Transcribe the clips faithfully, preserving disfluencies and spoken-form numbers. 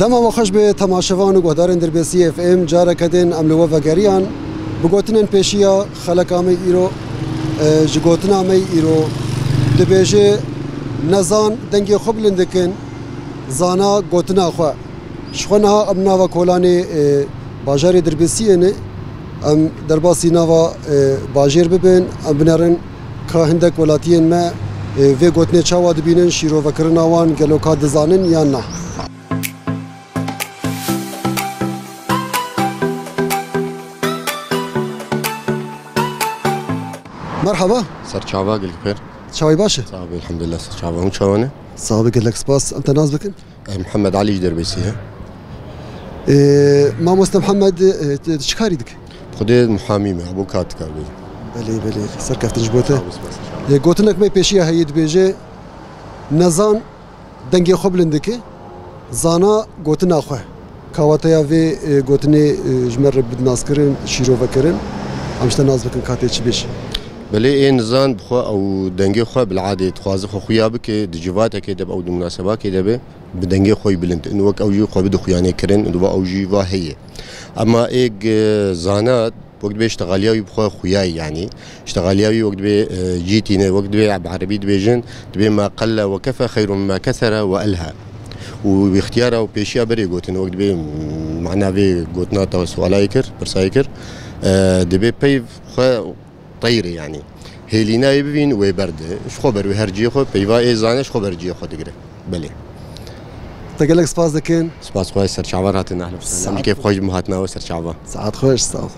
Dema we xweş be temaşevan û guhdarên Dirbêsiyê F M, careke din em li we vegeriyan. Bi gotinên pêşiya xeleka me îro, e, ji gotina me îro dibêje, nezan dengê xwe bilind dikin, zana gotina xwe. Ji xwe niha em nava kolanê, e, bajarê Dirbêsiyê ne. Em derbasî nava, e, bajêr bibin, em binerin ka hindek welatiyên me, e, vê gotinê çawa dibînin, şîrovekirina wan gelo ka dizanin yan na. Merhaba. Serçava, gelek bixêr. Çawî baş e? Sağ ol, elhamdülillah, serçava. Hûn çawa ne? Sağ ol, gelek spas. Em te nas bikin? E, Mihemed Alî ji Dirbêsiyê. E, mamoste Mihemed, e, tu, tu çi karî dikî? Xwedê muhamî me, avokat dikar bêjim. Belê, belê. Serkeftin ji bo te. Sağ ol, spas. E, gotinek me pêşiya heye dibêje, nezan dengê xwe bilind dike, zana gotina xwe. Ka wateya vê, e, gotinê, e, ji me re bidin naskirin, şîrove kirin, em ji te nas bikin ka tê çi bêjî. Belê ê nizan bi xwe ew dengê xwe bil'adê dixwaze xwe xuya bike, di civatekê de be ew di munasebakê de be, bi dengê xwe yî bilind. Û wek ew jî xwe bide xuyanê kirin, û va ew jî va heye. Ema êk, e, zana, wek dibê ştexaliya wî bi xwe xuya ye, yanî ştexaliya wî wek dibê, e, cî tîne, wek dibê bi erebî dibêjin, dibê ma qelle ve kefe xeyrun mimma kesere ve elha. Û îxtiyara û pêşiya berê gotin, wek dibê, m-, mana vê gotina te sualayê kir, pirsayê kir, e, dibê peyv xwe teyr e, yanî hêlînayê bivîn wê berde. Ji xwe ber wê her cihê xwe, peyva ê zane ji xwe ber cihê xwe digire. Belê. Te gelek spas dikin. Spas xwe, serçava hatin, ehlen. Saet. Em kêf xweş bi hatina we serçava. Saet xweş, sağ ol.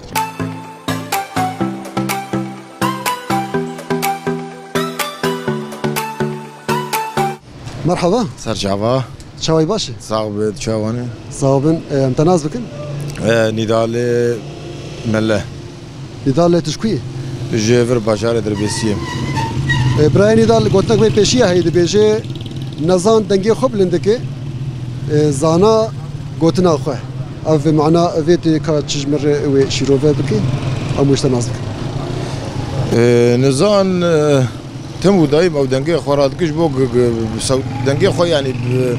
Merhaba. Serçava. Çawî baş e? Sağ be, çawa ne? Sağ bin. E, em te nas bikin? E, Nîdalê Mele. Nîdalê tu ji ku yî? Ji vir bajarê Dirbêsiyê. E, birayê Nîdal, gotinek me pêşiya heye dibêje, nezan dengê xwe bilind dike, e, zana gotina xwe. Ev mana vê tê ka çi ji min re wê şîrove bike, em wê ji te nas bikin. E, nizan, e, tim û dayîm ew dengê xwe radike ji bo g-, g-, sew-, dengê xwe, yanî bi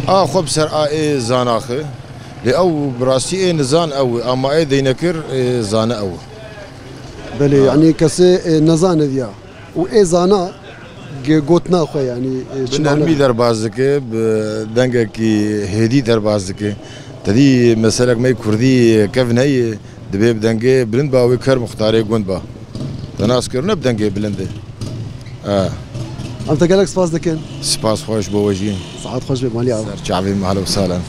a xwe bi ser a ê zanaxe. Lê ew bi rastî ê nizan ew e, ama ê deynekir ê zane ew e. Belê, ha. Yanî kesê, e, nezan ev ya. Û ê zana ge-, gotina xwe, yanî, e, çi bi mana? Nermî derbas dike, bi dengekî hêdî derbas dike. Te dî meselek me kurdî kevn heye, dibê bi dengê bilind ba wê ker muxtarê gund ba. Te nas kirine bi dengê bilind e. E. Em te gelek spas dikin. Spas xweş bo we jî. Saet xweş be, malî ava. Ser çavê me, ehlen û sehlen.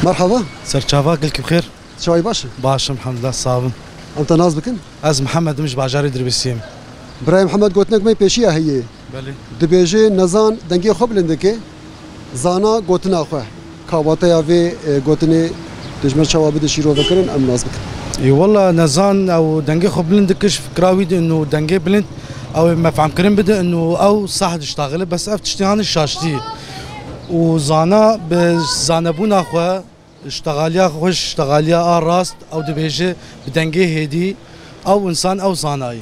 Merhaba. Serçava, gelkî bi xêr. Çawî baş e? Baş im, elhamdulillah, sağ bin. Em te nas bikin? Ez Mihemed im, ji bajarê Dirbêsiyê me. Birayê Mihemed, gotinek me pêşiya heye. Belê. Dibêje, nezan dengê xwe bilind dike, zana gotina xwe. Ka wateya vê, e, gotinê tu ji me çawa bide şîrove kirin, em nas bikin. Ê, wela nezan ew dengê xwe bilind dike, ji fikra wî de û dengê bilind ew ê me fehm kirin bide û ew sah diştaxile, bes ev tiştê hanê şaştî. Û zana bi zanebûna xwe, ştexaliya xwe, ştexaliya a rast, ew dibêje bi dengê hêdî, ew însan ew zanayî.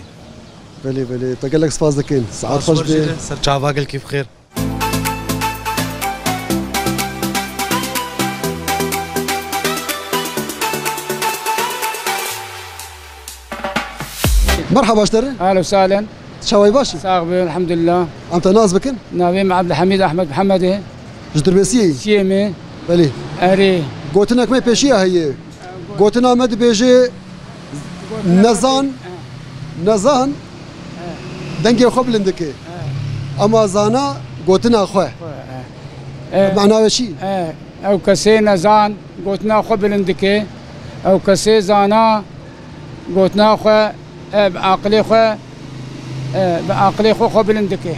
Belê, belê. Te gelek spas dikin. Saet xweş be. Ser çava, gelkî bi xêr. Merhaba ji te re. Ehlen û sehlen. Çawayî baş e? Sax be, elhamdulillah. Em te nas bikin? Navê me Ebdulhamîd Ehmed Mihemed e. Ji Dirbêsiyê yî? Siyê me. Belê. Erê. Gotinek me pêşiya heye. Gotina me dibêje, nezan, nezan dengê xwe bilind dike. Ama zana gotina xwe. E, mana wê çi? E, ew kesê nezan gotina xwe bilind dike. Ew kesê zana gotina xwe, e, bi aqilê xwe, e, bi aqilê xwe xwe bilind dike.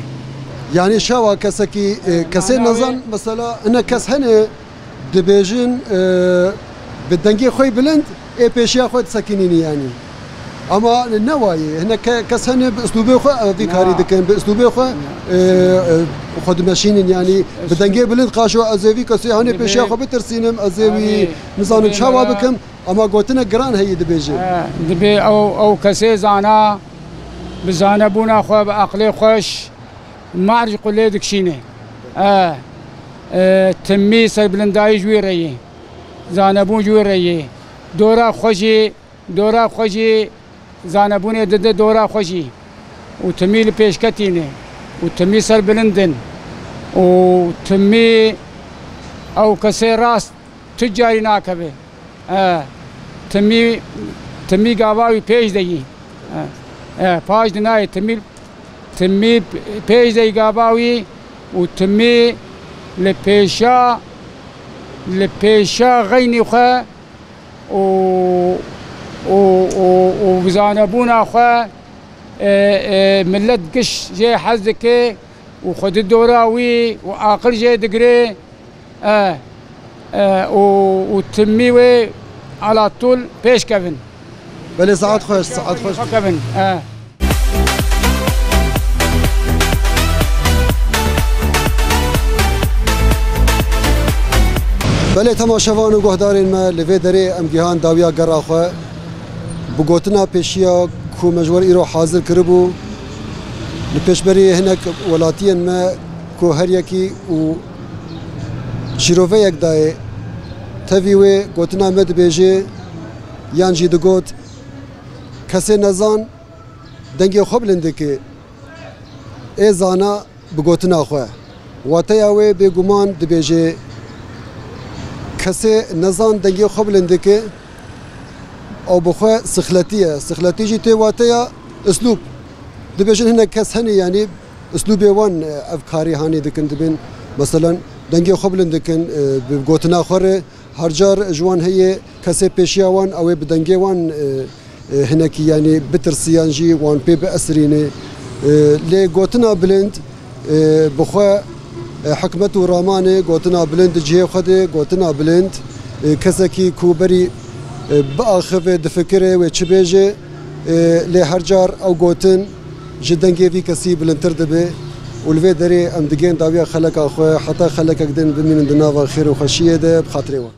Yanî şewa kesekî, e, kesê nezan, mesela, hinek kes hene, dibêjin, e, bi dengê xwe bilind, ê pêşiya xwe disekinînin, yanî. Ama ne wayê. Hinek ke-, kes hene bi uslûbê xwe, e, vî karî dikin. Bi uslûbê xwe, e, e, xwe dimeşînin, yanî bi dengê bilind qaşo ez ê vî kesê hene pêşiya xwe bitirsînim, ez ê wî nizanim çawa bikim. Ama gotinek giran heye dibêje. He, dibê ew, ew kesê zana, Bi zanebûna xwe, bi aqilê xweş, merc qulê dikişîne. E, e, timî serbilindayî ji wî re yê. Zanebûn ji wî re yê. Dora xwe jî, dora xwe jî zanebûnê dide dora xwe jî. Û timî li pêşketî ne. Û timî serbilind in. Û timî ew kesê rast tu carî nakeve. E, timî, timî gava wî pêş de yî. E, e, paş de nayê, timî, timî pêş de yî gava wî û timî li pêşa, li pêşa xeynî xwe û, û, û, û zanebûna xwe, e, e, millet giş jê hez dike û xwe di dora wî û aqil jê digire. E, e, û, û timî wê alatûl pêş kevin. Belê, saet xweş, saet xweş. Xwe kevin. E. Belê, temaşevan û guhdarên me, li vê derê em gihan dawiya gera xwe. Bi gotina pêşiya ku me ji we re îro hazir kiribû, li pêşberî hinek welatiyên me ku her yekî û şîroveyek dayê, tevî wê gotina me dibêje yan jî digot, kesê nezan dengê xwe bilind dike, ê zana bi gotina xwe. Wateya wê bêguman dibêje, kesê nezan dengê xwe bilind dike, ew bi xwe sixletî ye. Sixletî jî tê wateya uslûb. Dibêjin hinek kes hene, yanî uslûbê wan, e, ev karî hanê dikin, dibên, meselen, dengê xwe bilind dikin, e, bi gotina xwe re. Her car ji wan heye kesê pêşiya wan, ew ê bi dengê wan, e, e, hinekî, yanî bitirsiyan jî wan pê biesirîne. E, lê gotina bilind, e, bi xwe, e, hikmet û raman e, gotina bilind di cihê xwe de, gotina bilind, e, kesekî ku berî, e, biaxive, difikire wê çi bêje, e, lê her car ew gotin ji dengê vî kesî bilindtir dibe û li vê derê em digên dawiya xeleka xwe, heta xelekek din bimînin di nava xêr û xweşiyê de, bi xatirê we.